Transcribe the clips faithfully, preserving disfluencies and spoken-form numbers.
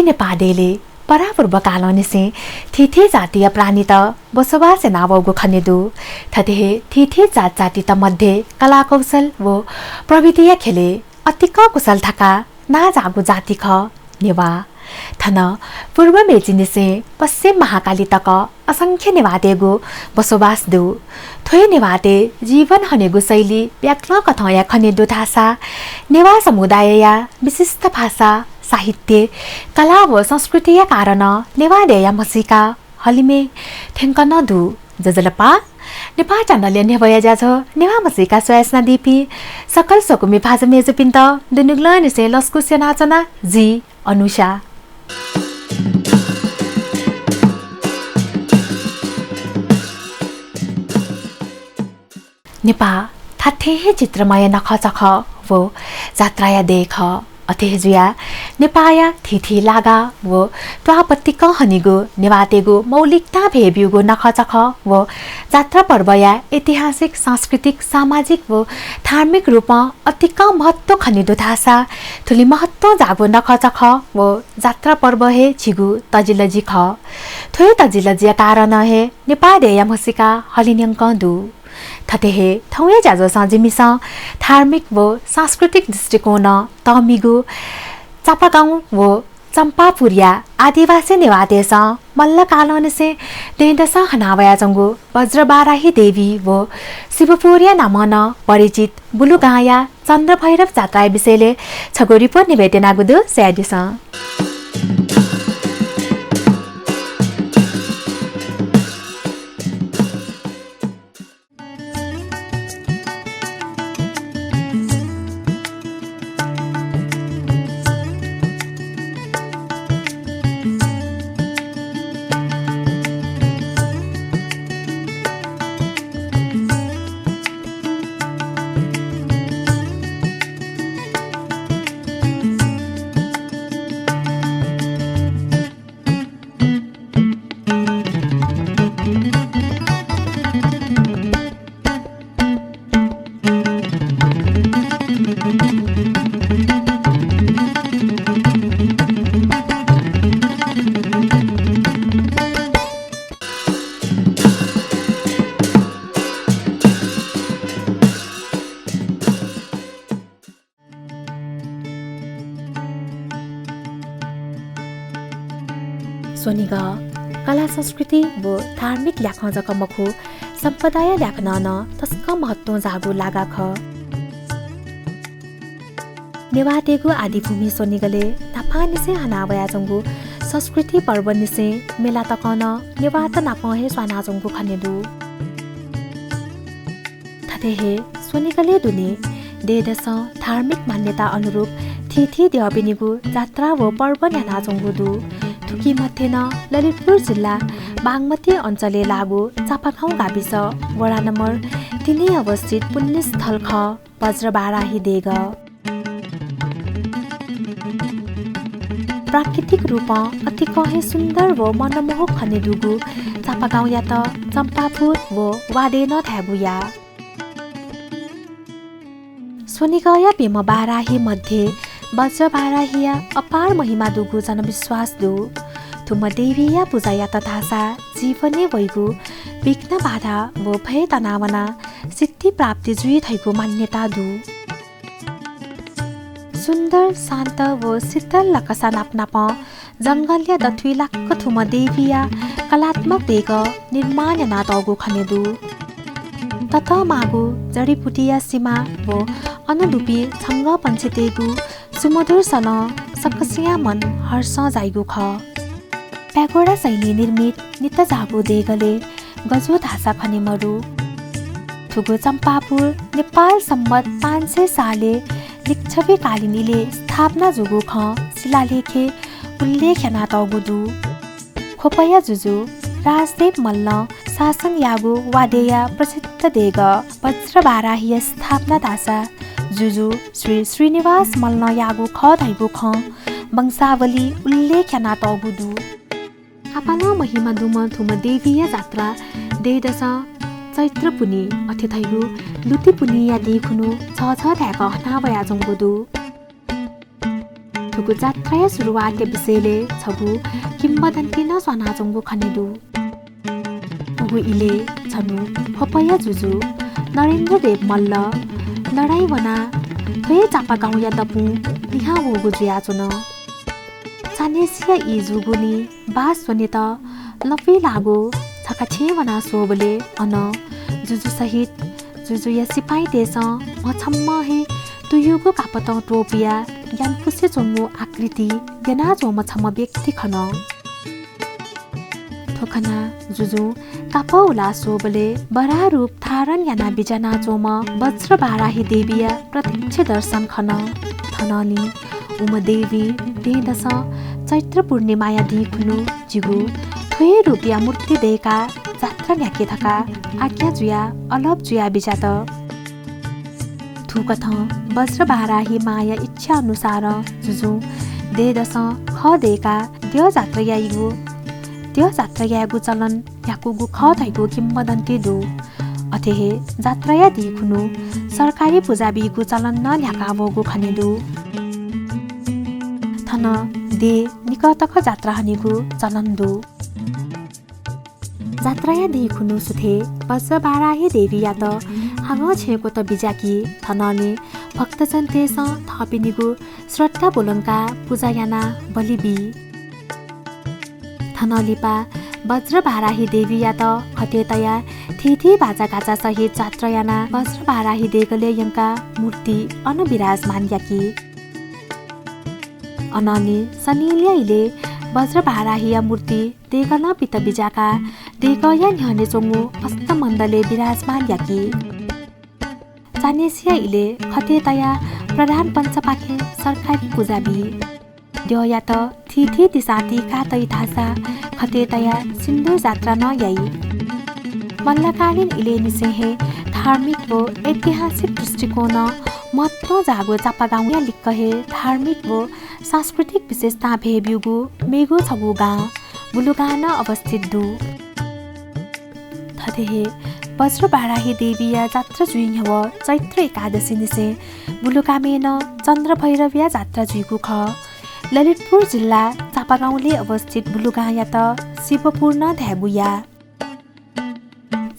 नेपाः देय्‌ले परापूर्वकालंनिसें थीथी जातिया प्राणीत बसोबास यानावःगु खने दु। थथे हे थीथी जात जातित मध्ये कलाकौशल व प्रविधिया ख्यलय् अतिकं कुशल धकाः नांजाःगु जाति खः नेवाः। थन पूर्व मेचीनिसें पश्चिम महाकाली तक असंख्य नेवाःतय्‌गु बसोबास दु। थ्व हे नेवाःतय् जीवन हनेगु शैली ब्याक्लंकथंया खने दु धाःसा नेवाः समुदायया विशिष्ट भाषा, साहित्य, कला व संस्कृतिया कारणं नेवाः देय्‌या म्हसीका हलिमय् थ्यंक नं दु। ज्वजलपा, नेपाः च्यानलया न्ह्यब्वया ज्याझ्वः नेवाः म्हसीका स्वयाच्वनादीपिं सकल स्वकुमि भाजु मय्‌जुपिन्त दुनुगलंनिसें लसकुस यानाच्वना, जि अनुषा। नेपाः धात्थें हे चित्रमय नखःचखः व जात्राया देय् खः। अथे हे जुयाः नेपाःया थीथी लागा व त्वाः पतिकं हनीगु नेवाःतय्‌गु मौलिकतां भय् ब्यूगु नखःचखः व जात्रा पर्वया ऐतिहासिक, सांस्कृतिक, सामाजिक व धार्मिक रूपं अतिकं महत्व खने दु धाःसा थुलि महत्वं जाःगु नखःचखः व जात्रा पर्व हे झीगु तजिलजि खः। थ्व हे तजिलजिया कारणं हे नेपाः देय्‌या म्हसीका हलिन्यंकं दु। थथे हे थौंया ज्याझ्वलय् जिमिसं धार्मिक व सांस्कृतिक दृष्टिकोणं तःमिगु चापागाउँ व चम्पापुरया आदिवासी नेवाःतय्‌सं मल्लकालंनिसें दँय्‌दसं हनावयाच्वंगु बज्रबाराही देवी व शिवपुरया नामं नं परिचित बुलुगांया चन्द्रभैरव जात्राया विषयलय् छगू रिपोर्ट निवेदन यानागु दु, स्वयादिसँ। स्वनिगः कला संस्कृति व धार्मिक ल्याखं जक मखु, सम्पदाया ल्याखनं नं तसकं महत्वं जाःगु लागा खः। नेवाःतय्‌गु आदिभूमि स्वनिगलय् न्हापांनिसें हनावयाच्वंगु संस्कृति पर्वनिसें मेला तकं नं नेवाःत नापं हे स्वानाच्वंगु खने दु। थथे हे स्वनिगलय् दुने दँय्‌दसं धार्मिक मान्यता अनुरूप थीथी द्यःपिनिगु जात्रा व पर्व न्ह्यानाच्वंगु दु। थुकी मध्ये नं ललितपुर जिल्ला बागमती अञ्चलय् लाःगु चापागाउँ गाविस वडा नम्बर तीनय् अवस्थित पुण्यस्थल खः बज्रबाराही देगः। प्राकृतिक रूपं अतिकं हे सुन्दर व मनमोहक खने दुगु चापागाउँयात चम्पापुर व वादें नं धायेगु याः। स्वनिगःया प्यम्ह बाराही मध्ये बज्रबाराहीया अपार महिमा दुगु जनविश्वास दु। थुम्ह देवीया पुजा यात धाःसा जीवनय् वइगु विघ्न बाधा व भय तनावनाः सिद्धि प्राप्ति जुइ धइगु मान्यता दु। सुन्दर, शान्त व शीतल लकसा नापनापं जंगलया दथुइ लाक्क थुम्ह देवीया कलात्मक देगः निर्माण यानातःगु खने दु। ततःमाःगु जडीबुटीया सिमा व अन दुपिं छंगः पंक्षीतय्‌गु सुमधुर सलं सकसियां मन हर्षं जाइगु खः। प्यागोडा शैली निर्मित नित जाःगु देगलय् गजू धाःसा खने मदु। थुगु चम्पापुर नेपाल सम्बत पाँच सय सालय् लिच्छविकालीन इलय् स्थापना जूगु खँ शिलालेखय् उल्लेख यानातःगु दु। ख्वपया जुजु राजदेव मल्लं शासन याःगु वादेंया प्रसिद्ध देगः बज्रबाराहीया स्थापना धाःसा जुजु श्री श्रीनिवास मल्लं याःगु खः धइगु खँ वंशावलीइ उल्लेख यानातःगु दु। आपालं महिमा दुम्ह थुम्ह देवीया जात्रा दँय्‌दसं चैत्र पुन्हि अथे धइगु लुति पुन्हिया दिं खुन्हु छःछः धायेक हनावयाच्वंगु दु। थुगु जात्राया सुरुवातया विषयले छगू किंवदन्ती नं स्वानाच्वंगु खने दु। उगु इले छन्हु ख्वपया जुजु नरेन्द्रदेव मल्ल लडाइँ वनाः थ्व हे चापागाउँया दपुं लिहां वःगु जुयाच्वन। चान्हय्‌सिया ई जूगुलिं बास स्वनेत लँपुइ लाःगु छखा छेँय् वनाः स्वःबलय् अन जुजु सहित जुजुया सिपाइँतय्‌सं म्ह छम्हं हे तुयुगु कापतं त्वपुयाः ग्यानापुसे च्वंगु आकृति ग्यनाच्वंम्ह छम्ह व्यक्ति खन। थ्व खनाः जुजुं कापः उलाः स्वःबलय् वराह रूप धारण यानाः बिज्यानाच्वंम्ह वज्रवाराही देवीया प्रत्यक्ष दर्शन खन। थनंलि उम्ह देवीं दँय्‌दसं चैत्र पूर्णिमाया दिं खुन्हु जिगु थ्व हे रूपया मूर्ति दय्‌काः जात्रा न्ह्याके धकाः आज्ञा जुयाः अलप जुयाः बिज्यात। थुकथं वज्रवाराही मांया इच्छा अनुसारं जुजुं दँय्‌दसं खः दय्‌काः द्यः जात्रा याइगु, द्यः जात्रा यायेगु चलन न्ह्याकूगु खः धइगु किंवदन्ती दु। अथे हे जात्राया दिं खुन्हु सरकारी पुजा बीगु चलन नं न्ह्याका वःगु खने दु। थन दँय् निकः तक जात्रा हनेगु चलन दु। जात्राया दिं खुन्हु सुथय् वज्रवाराही देवीयात हानं छेँय् क्वत बिज्याकी। थनंलि भक्तजनतय्‌सं थःपिनिगु श्रद्धा ब्वलंकाः पुजा यानाः बलि बी। थनं लिपा वज्रवाराही देवीयात खतय् तयाः थीथी बाजागाजा सहित जात्रा यानाः वज्रवाराही देगलय् यंकाः मूर्ति अन विराजमान याकी। अनंलि सनिलया इलय् वज्रवाराहीया मूर्ति देगलं पित बिज्याकाः देगःया न्ह्यःने च्वंगु अष्टमण्डलय् विराजमान याकी। चान्हय्‌सिया इलय् खतय् तयाः प्रधान पञ्चपाखें सरकारी पुजा बी। द्यःयात थीथी दिसां तिका तइ धाःसा खतय् तयाः सिन्दुर जात्रा नं याइ। मल्लकालीन इलय्‌निसें हे धार्मिक व ऐतिहासिक दृष्टिकोणं महत्त्वं जाःगु चापागाउँया लिक्क हे धार्मिक व सांस्कृतिक विशेषतां भय् ब्यूगु मेगु छगू गां बुलुगां नं अवस्थित दु। थथे हे वज्रवाराही देवीया जात्रा जुइ न्ह्यवः चैत्र एकादशीनिसें बुलुगामय् नं चन्द्रभैरवया जात्रा जुइगु खः। ललितपुर जिल्ला चापागाउँलय् अवस्थित बुलुगांयात शिवपुर नं धायेगु याः।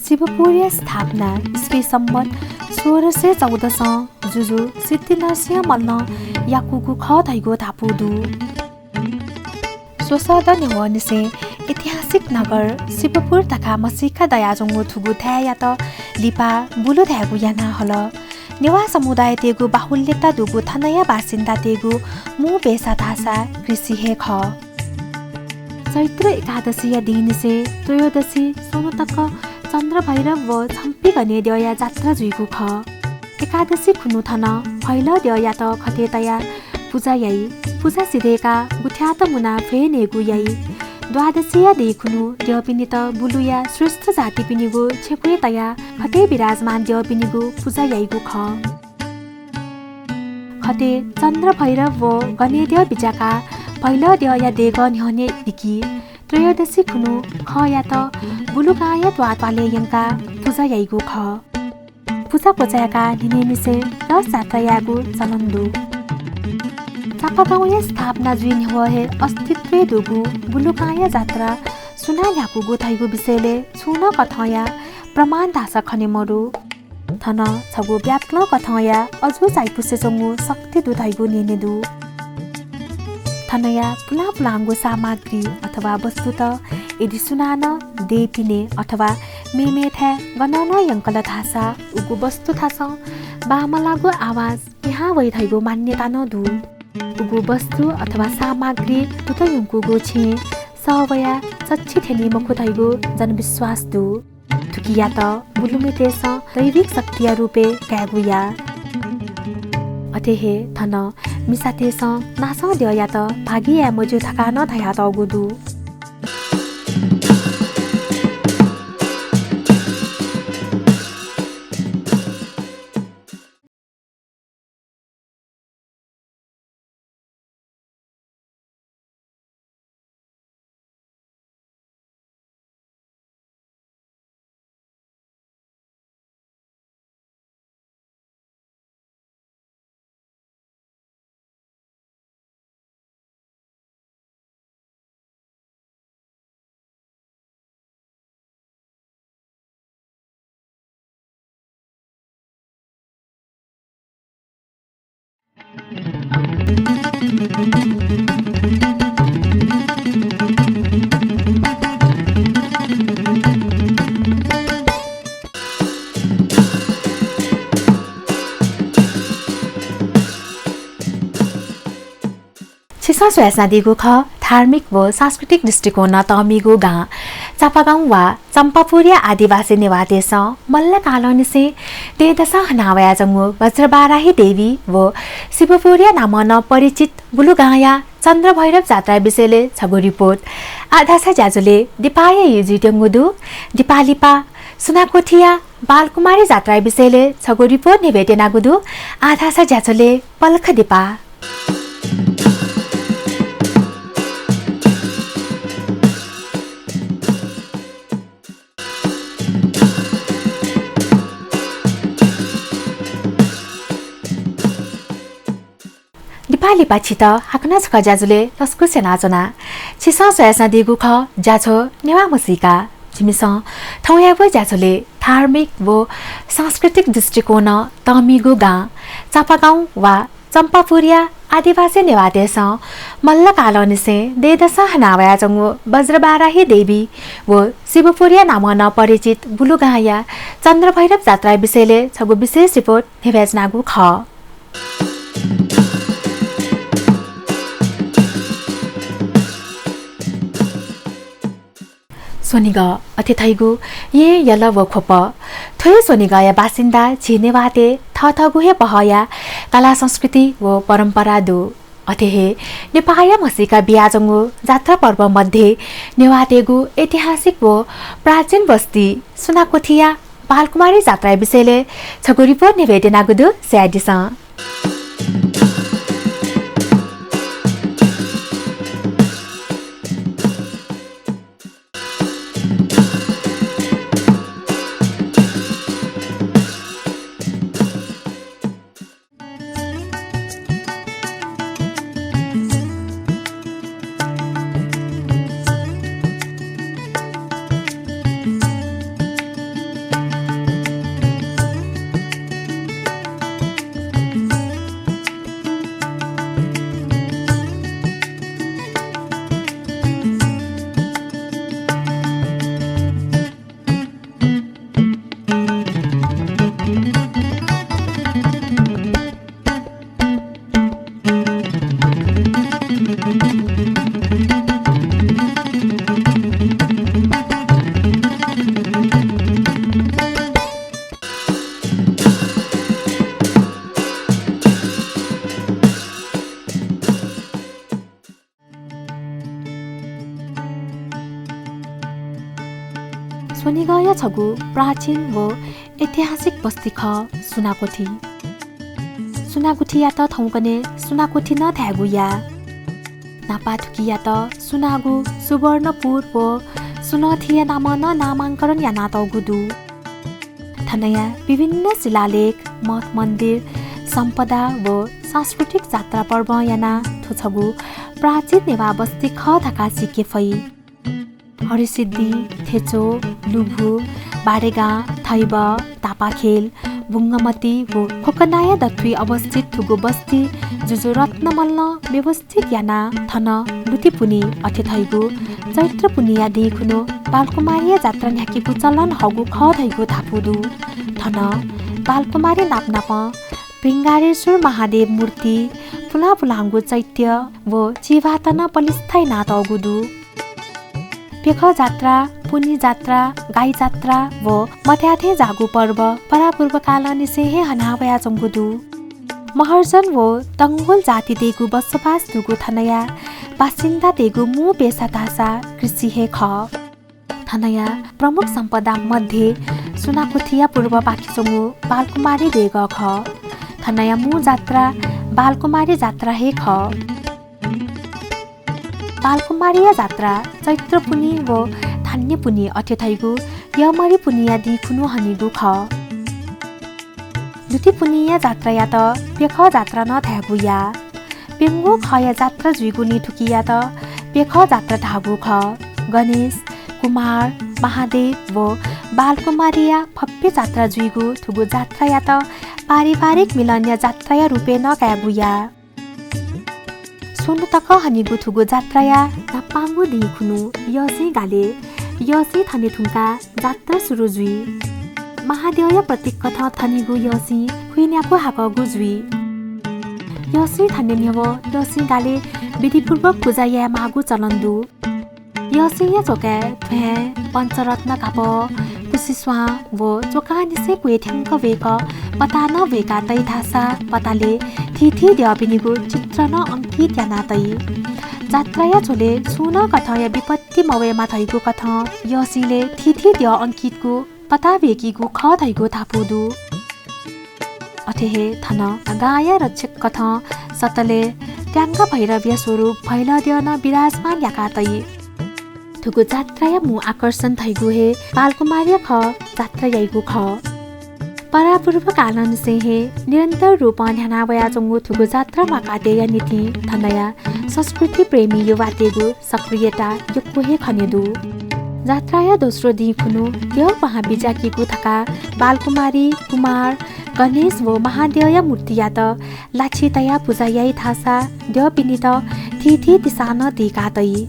शिवपुरया स्थापना इस्वी सम्वत् सोह्र सय चौधसं जुजु सिद्धिनरसिंह मल्लं याकूगु खः धइगु धापू दु। स्वसः द न्ह्यवःनिसें ऐतिहासिक नगर शिवपुर धकाः मसीका दयाच्वंगु थुगु थाय्‌यात लिपा बुलु धायेगु याना हल। नेवाः समुदायतय्‌गु बाहुल्यता दुगु थनया बासिन्दातय्‌गु मू पेसा धाःसा कृषि हे खः। चैत्र एकादशीया दिंनिसें त्रयोदशी स्वन्हु तक चन्द्रभैरव व छम्पी गनेद्यःया जात्रा जुइगु खः। एकादशी खुन्हु थन भैलः द्यःयात खतय् तयाः पुजा याइ। पुजा सिधय्‌काः गुथ्याःत मुनाः भ्वय् नयेगु याइ। द्वादशीया दिं खुन्हु द्यःपिनित बुलुया श्रेष्ठ जातिपिनिगु छेँकुँय् तयाः खतय् विराजमान द्यःपिनिगु पुजा याइगु खः। खतय् चन्द्रभैरव व गनेद्यः बिज्याकाः भैलः द्यःया देगः न्ह्यःने लिकी। त्रयोदशी खुन्हु खःयात बुलुगांया त्वाःत्वालय् यंकाः पुजा याइगु खः। पुजा क्वचाय्‌काः न्हिनय्‌निसें रथजात्रा यायेगु चलन दु। चापागाउँया स्थापना जुइ न्ह्यवः हे अस्तित्वय् दुगु बुलुगांया जात्रा सुनां न्ह्याकूगु धइगु विषयलय् छुं नं कथंया प्रमाण धाःसा खने मदु। थन छगू ब्याक्लँ कथंया अजू चायापुसे च्वंगु शक्ति दु धइगु न्यने दु। थनया पुलां पुलांगु सामग्री अथवा वस्तुत यदि सुनानं देय्‌पिने अथवा मेमेथाय् गनं नं यंकल धाःसा उगु वस्तु थासं बांमलाःगु आवाज पिहां वइ धइगु मान्यता नं दु। उगु वस्तु अथवा सामग्री कुतः यंकूगु छेँय् सः वयाः चच्छि थ्यनी मखु धइगु जनविश्वास दु। थुकियात बुलुमितय्‌सं दैविक शक्तिया रूपय् कायेगु याः। अथे हे थन मिसातय्‌सं नासं द्यःयात भागि याये मज्यू धकाः नं धयातःगु दु। छिसं स्वयाच्वनादीगु खः, धार्मिक व सांस्कृतिक दृष्टिकोणं तःमिगु गां चापागाउँ वा चम्पापुरया आदिवासी नेवाःतय्‌सं मल्ल कालंनिसें दँय्‌दसं हनावयाच्वंगु वज्रबाराही देवी व शिवपुरया नामं नं परिचित बुलुगांया चन्द्रभैरव जात्राया विषयलय् छगू रिपोर्ट आधासा ज्याझ्वलय् दिपाया यु जुइत्यंगु दु। दिपा लिपा सुनाकोठीया बालकुमारी जात्राया विषयलय् छगू रिपोर्ट न्ह्यब्वये त्यनागु दु। आधासा ज्याझ्वलय् पलख दिपा। दिपा लिपा छितः हाकनं छकः ज्याझ्वलय् लसकुस यानाच्वना। छिसं स्वयाच्वनादीगु खः ज्याझ्वः नेवाः म्हसीका। जिमिसं थौंयागु ज्याझ्वलय् धार्मिक व सांस्कृतिक दृष्टिकोणं तःमिगु गां चापागाउँ वा चम्पापुरया आदिवासी नेवाःतय्‌सं मल्ल कालंनिसें दँय्‌दसं हनावयाच्वंगु वज्रबाराही देवी व शिवपुरया नामं नं परिचित बुलुगांया चन्द्रभैरव जात्राया विषयलय् छगू विशेष रिपोर्ट न्ह्यब्वयाच्वनागु खः। स्वनिगः अथे धइगु येँ, यल व ख्वप। थ्व हे स्वनिगःया बासिन्दा झी नेवाःतय् थःथःगु हे बहःया कला संस्कृति व परम्परा दु। अथे हे नेपाःया म्हसीका बियाच्वंगु जात्रा पर्व मध्ये नेवाःतय्‌गु ऐतिहासिक व प्राचीन बस्ती सुनाकोठीया बालकुमारी जात्राया विषयलय् छगू रिपोर्ट न्ह्यब्वये त्यनागु दु, स्वयादिसँ। स्वनिगःया छगू प्राचीन व ऐतिहासिक बस्ती खः सुनाकोठी। सुनाकोठीयात थौंकन्हय् सुनाकोठी नं धायेगु याः। न्हापा थुकियात सुनागु सुवर्णपुर व सुनथिया नामं नं नामांकरण यानातःगु दु। थनया विभिन्न शिलालेख, मठ मन्दिर, सम्पदा व सांस्कृतिक जात्रा पर्वं यानाः थ्व छगू प्राचीन नेवाः बस्ती खः धकाः सीके फइ। हरिसिद्धि, थेचो, लुभु, बारेगां, थैब, तापाखेल, बुंगमती व खोकनाया दथुइ अवस्थित थुगु बस्ती जुजु रत्नमल्लं व्यवस्थित यानाः थन लुति पुन्हि अथे धइगु चैत्र पुन्हिया दिं खुन्हु बालकुमारीया जात्रा न्ह्याकेगु चलन हःगु खः धइगु धापू दु। थन बालकुमारी नापनापं भृंगारेश्वर महादेव मूर्ति, पुलां पुलांगु चैत्य व चिभात नं पलिस्था यानातःगु दु। प्यखः जात्रा, पुन्हि जात्रा, गाई जात्रा व मथ्याथें जाःगु पर्व परापूर्वकालंनिसें हे हनावयाच्वंगु दु। महर्जन व तंगोल जातितय्गु बसोबास दुगु थनया बासिन्दातय्गु मू पेसा धाःसा कृषि हे खः। थनया प्रमुख सम्पदा मध्ये सुनाकोठीया पूर्वपाखे च्वंगु बालकुमारी देगः खः। थनया मू जात्रा बालकुमारी जात्रा हे खः। बालकुमारीया जात्रा चैत्र पुन्हि व धान्य पुन्हि अथे धइगु यःमरि पुन्हिया दिं खुन्हु हनीगु खः। लुति पुन्हिया जात्रायात प्यखः जात्रा नं धायेगु याः। प्यंगू खःया जात्रा जुइगुलिं थुकियात प्यखः जात्रा धाःगु खः। गणेश, कुमार, महादेव व बालकुमारीया भव्य जात्रा जुइगु थुगु जात्रायात पारिवारिक मिलनया जात्राया रूपय् नं कायेगु याः। त्वन्हु तक हनीगु थुगु जात्राया न्हापांगु दिं खुन्हु यःसिं गालय् यःसिं थने धुंकाः जात्रा सुरु जुइ। महाद्यःया प्रतीक कथं थनीगु यःसिं खुइन्यापु हाकःगु जुइ। यःसिं थने न्ह्यः यःसिं गालय् विधिपूर्वक पुजा यायेमाःगु चलन दु। यःसिंया च्वकाय् ध्वाँय्, पञ्चरत्न कापः, कुसिस्वां व च्वकांनिसें क्वय् थ्यंक वय्कः पता नं वय्का तइ धाःसा पतालय् थीथी द्यःपिनिगु चित्र नं अंकित याना तइ। जात्राया झ्वलय् छुं नं कथंया विपत्ति मवयेमा धइगु कथं यःसिंलय् थीथी द्यः अंकितगु पता वय्कीगु खः धइगु धापू दु। अथे हे थन गांया रक्षक कथं सतलय् त्याङ्गा भैरवया स्वरूप भैलद्यः नं विराजमान याका तइ। थुगु जात्राया मू आकर्षण धइगु हे बालकुमारीया खः जात्रा याइगु खः। परापूर्व कालंनिसें हे निरन्तर रूपं न्ह्याना वयाच्वंगु थुगु जात्रा म्वाकातयेया निंतिं थनया संस्कृति प्रेमी युवातय्गु सक्रियता यक्व हे खने दु। जात्राया दोस्रो दिं खुन्हु द्यः क्वहां बिज्याकीगु धकाः बालकुमारी, कुमार, गणेश व महाद्यःया मूर्तियात लाछि तयाः पुजा याइ धाःसा द्यःपिनित थीथी दिसां नं दीका तइ।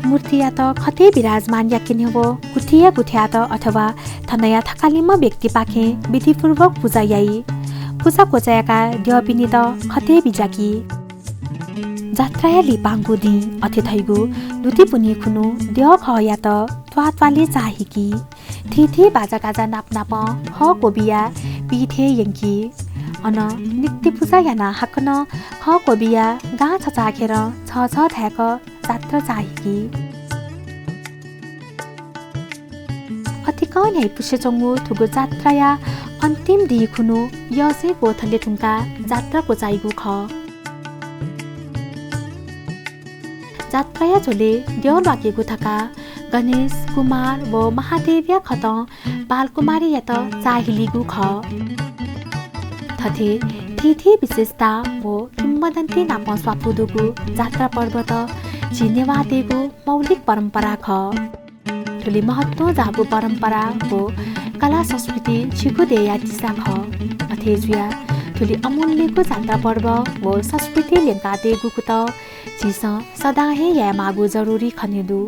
मूर्तियात खतय् विराजमान याके न्ह्यः गुथिया गुथियात अथवा थनया थकालिम्ह व्यक्तिपाखें विधिपूर्वक पुजा याइ। पुजा क्वचाय्काः द्यःपिनित खतय् बिज्याकी। जात्राया लिपांगु दिं अथे धइगु दुतिपुन्हि खुन्हु द्यः खःयात त्वाःत्वालय् चाःहिकी। थीथी बाजागाजा नापनापं खः क्वबिया पीठय् यंकी। अन नित्य पुजा यानाः हाकनं खः क्वबिया गां छचाःखेरं छःछः धाय्क जात्रा चाःहिकी। अतिकं न्ह्याइपुसे च्वंगु थुगु जात्राया अन्तिम दिं खुन्हु यःसिं क्वथले धुंकाः जात्रा क्वचाइगु खः। जात्राया झ्वलय् द्यः ल्वाकेगु धकाः गणेश, कुमार व महादेवया खतं बालकुमारीयात चाःहिलीगु खः। थथे थीथी विशेषता व किंवदन्ती नाप स्वापू दुगु जात्रा पर्वत झी नेवाःतय्गु मौलिक परम्परा खः। थुलि महत्वं जाःगु परम्परा व कला संस्कृति झीगु देय्या तिसा खः। अथे जुयाः थुलि अमूल्यगु जात्रा पर्व व संस्कृति ल्यंकातयेगु कुतः झीसं सदां हे यायेमाःगु जरुरी खने दु।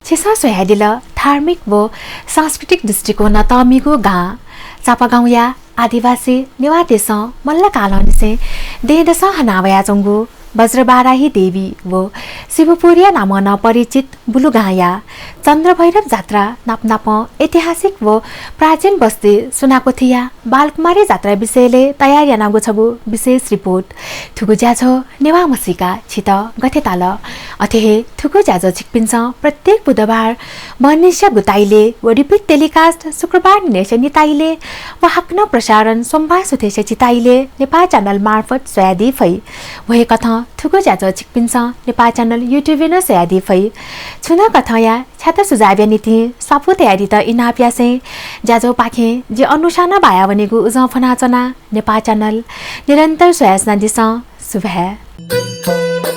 छिसं स्वयादिल धार्मिक व सांस्कृतिक दृष्टिकोणं तःमिगु गां। चापागाउँया आदिवासी नेवाःतय्सं मल्लकालंनिसें दँय्दसं हनावयाच्वंगु बज्रबाराही देवी व शिवपुरया नामं नं परिचित बुलुगांया चन्द्रभैरव जात्रा नापनापं ऐतिहासिक व प्राचीन बस्ती सुनाकोथीया बालकुमारी जात्रा विषयलय् तयार यानागु छगू विशेष रिपोर्ट। थुगु ज्याझ्वः नेवाः म्हसीका छित गथे ताल? अथे हे थुगु ज्याझ्वः छिकपिन्सं प्रत्येक बुधबार म्हनिस्या गुताइले व repeat telecast शुक्रबार निन्हय्स्या निताइले व हाकनं प्रसारण सोमबार सुथय्स्या चिताइले नेपाः च्यानल मार्फत स्वयादी फइ। व हे कथं थुगु ज्याझ्वः छिकपिन्सं नेपाः च्यानल YouTube-य् नं स्वयादी फइ। छुं नं कथंया छ्यात सुझावया निंतिं स्वापू तयादीत इनाप यासें ज्याझ्वःपाखें जि अनुषां नं बायावनेगु उजं फ्वनाच्वना। नेपाः च्यानल निरन्तर स्वयाच्वनादिसँ। सुभाय्।